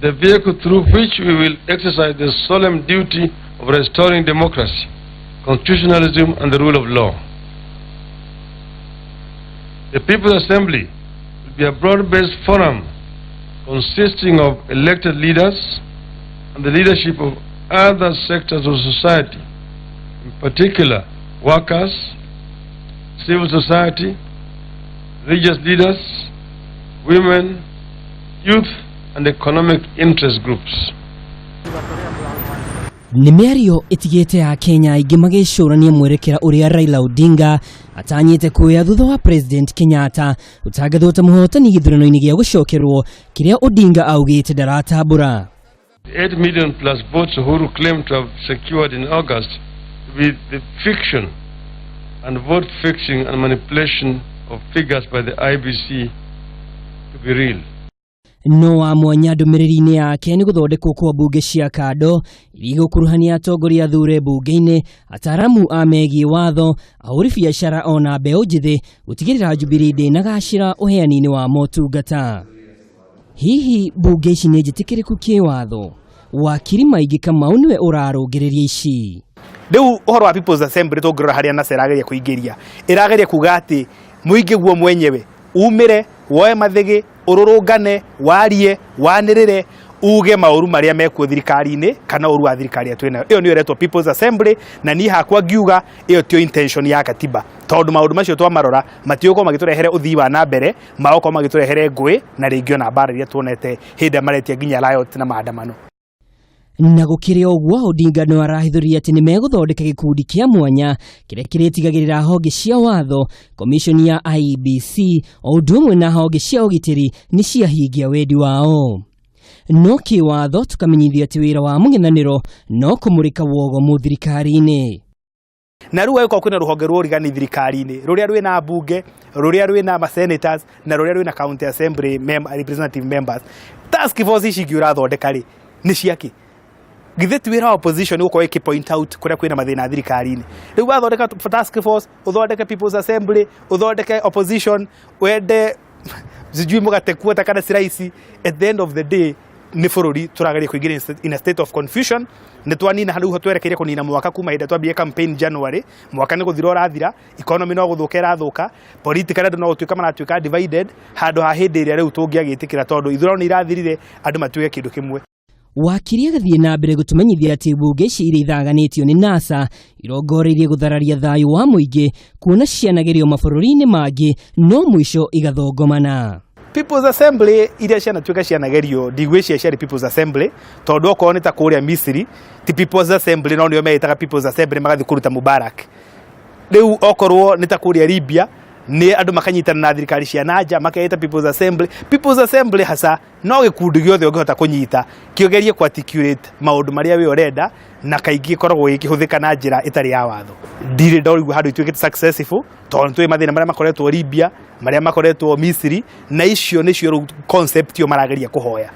The vehicle through which we will exercise the solemn duty of restoring democracy, constitutionalism, and the rule of law. The People's Assembly will be a broad-based forum consisting of elected leaders and the leadership of other sectors of society, in particular workers, civil society, religious leaders, women, youth, and economic interest groups. Nĩ mĩario ĩtigĩte Akenya aingĩ magĩcũrania mwerekera ũrĩa Raila Odinga atanyĩte kuoya thutha wa President Kenyatta gũtangathwo ta mũhotani gĩthurano-inĩ gĩa gũcokerwo kĩrĩa Odinga augĩte ndaratambũra. The 8 million plus votes Uhuru claimed to have secured in August to be the fiction and vote fixing and manipulation of figures by the IEBC to be real. No wa mwanya ndũmĩrĩri-inĩ yake nĩ gũthondekwo kwa mbunge cia kando iria igũkuruhania atongoria athure mbunge-inĩ, ataaramu a megiĩ watho, ahũri biacara ona mbeũ njĩthĩ gũtigĩrĩra Jubilee ndĩnagacĩra ũheani-inĩ wa motungata. Hihi mbunge ici nĩ njĩtĩkĩrĩku kĩwatho? Wakiri Maingĩ Kamau nĩwe ũrarũngĩrĩria ici. Rĩu ũhoro wa People's Assembly, tũngĩrora harĩa NASA ĩrageria kũingĩria, ĩrageria kuga atĩ mũingĩ guo mwenyewe umĩre, woe mathĩgĩ, ũrũrũngane, warie, wanĩrĩre, uge maũru marĩa mekuo thirikari-inĩ kana ũru wa thirikari ĩrĩa twĩnayo. Ĩyo nĩyo ĩretwo People's Assembly, na niĩ hakwa ngiuga ĩyo tio intention ya katiba, tondũ maũndũ macio twamarora matigũkorwo magĩtũrehere ũthii wa na mbere, magũkorwo magĩtũrehere ngũĩ na rĩngĩ ona mbara iria tuonete hĩndĩ ĩrĩa maretia nginya riot na maandamano. Na gũkĩrĩ ũguo, Odinga no arahithũria atĩ nĩ megũthondeka gĩkundi kĩa mwanya kĩrĩa kĩrĩtigagĩrĩra honge cia watho, komishoni ya IEBC o ũndũ ũmwe na honge cia ũgitĩri nĩ ciahingia wendi wao. No kĩwatho tũkamenyithio atĩ wĩra wa mũng'ethanĩro no kũmũrĩka wogomu thirikari-inĩ. Na rĩu agĩkorwo kwĩna rũhonge rwa ũrigani thirikari-inĩ, rũrĩa rwĩna mbunge, rũrĩa rwĩna ma senators na rũrĩa rwĩna county assembly representative members, task force ici ingĩ ũrathondeka rĩ, nĩ ciakĩ? Githĩ ti wĩra wa opposition gũkorwo ĩkĩ point out kũrĩa kwĩna mathĩna thirikari-inĩ? Rĩu wathondeka task force, ũthondeke People's Assembly, ũthondeke opposition, wende sijui mũgate kuota kana slice, at the end of the day nĩ bũrũri tũrageria kũingĩra in a state of confusion. Nĩ twanina rĩu, twerekeire kũnina mwaka kuma hĩndĩ twambie campaign January. Mwaka nĩ gũthira ũrathira, economy no gũthũka ĩrathũka, politically andũ no gũtuĩka maratuĩka divided, handũ ha hĩndĩ ĩrĩa rĩu tũngĩagĩtĩkĩra, tondũ ithurano nĩ irathirire, andũ matuĩke kĩndũ kĩmwe. Wakiri agathiĩ na mbere gũtũmenyithia atĩ mbunge ici iria ithaganĩtio nĩ NASA irongoreirie gũthararia thayũ wa mũingĩ, kuona cianagerio mabũrũri-inĩ mangĩ no mũico igathongomana. People's Assembly iria cianatuĩka cianagerio, ndigwĩciria ciarĩ People's Assembly, tondũ okorwo nĩ ta kũrĩa Misiri ti People's Assembly, no nĩo meĩtaga People's Assembly magathiĩ kũruta Mubarak. Rĩu okorwo nĩ ta kũrĩa Libya, nĩ andũ makanyitana na thirikari cia nanja makeita People's Assembly. People's Assembly hasa no gĩkundi gĩothe ũngĩhota kũnyita kĩgerie ku articulate maũndũ marĩa we ũrenda, na kaingĩ ĩkoragwo ĩkĩhũthĩka na njĩra ĩtarĩ ya watho. Ndirĩ ndorigwo handũ ituĩkĩte successful, tondũ nĩ tũĩ mathĩna marĩa makoretwo Libya, marĩa makoretwo Misiri, na icio nĩcio rĩu concept ĩyo marageria kũhoya.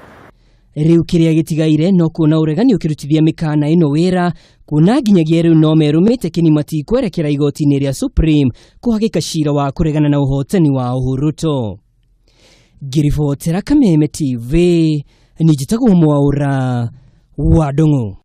Rĩu kĩrĩa gĩtigaire no kuona ũregani ũkĩrutithia mĩkana ĩno wĩra, kuona nginyagia rĩu no merũmĩte kĩnima kwerekera igoti-inĩ rĩa Supreme kũhagĩka cira wa kũregana na ũhotani wa Uhuru Ruto. Ngĩribotera Kameme TV, nĩ njĩtagwo Mwaũra wa Ndung'u.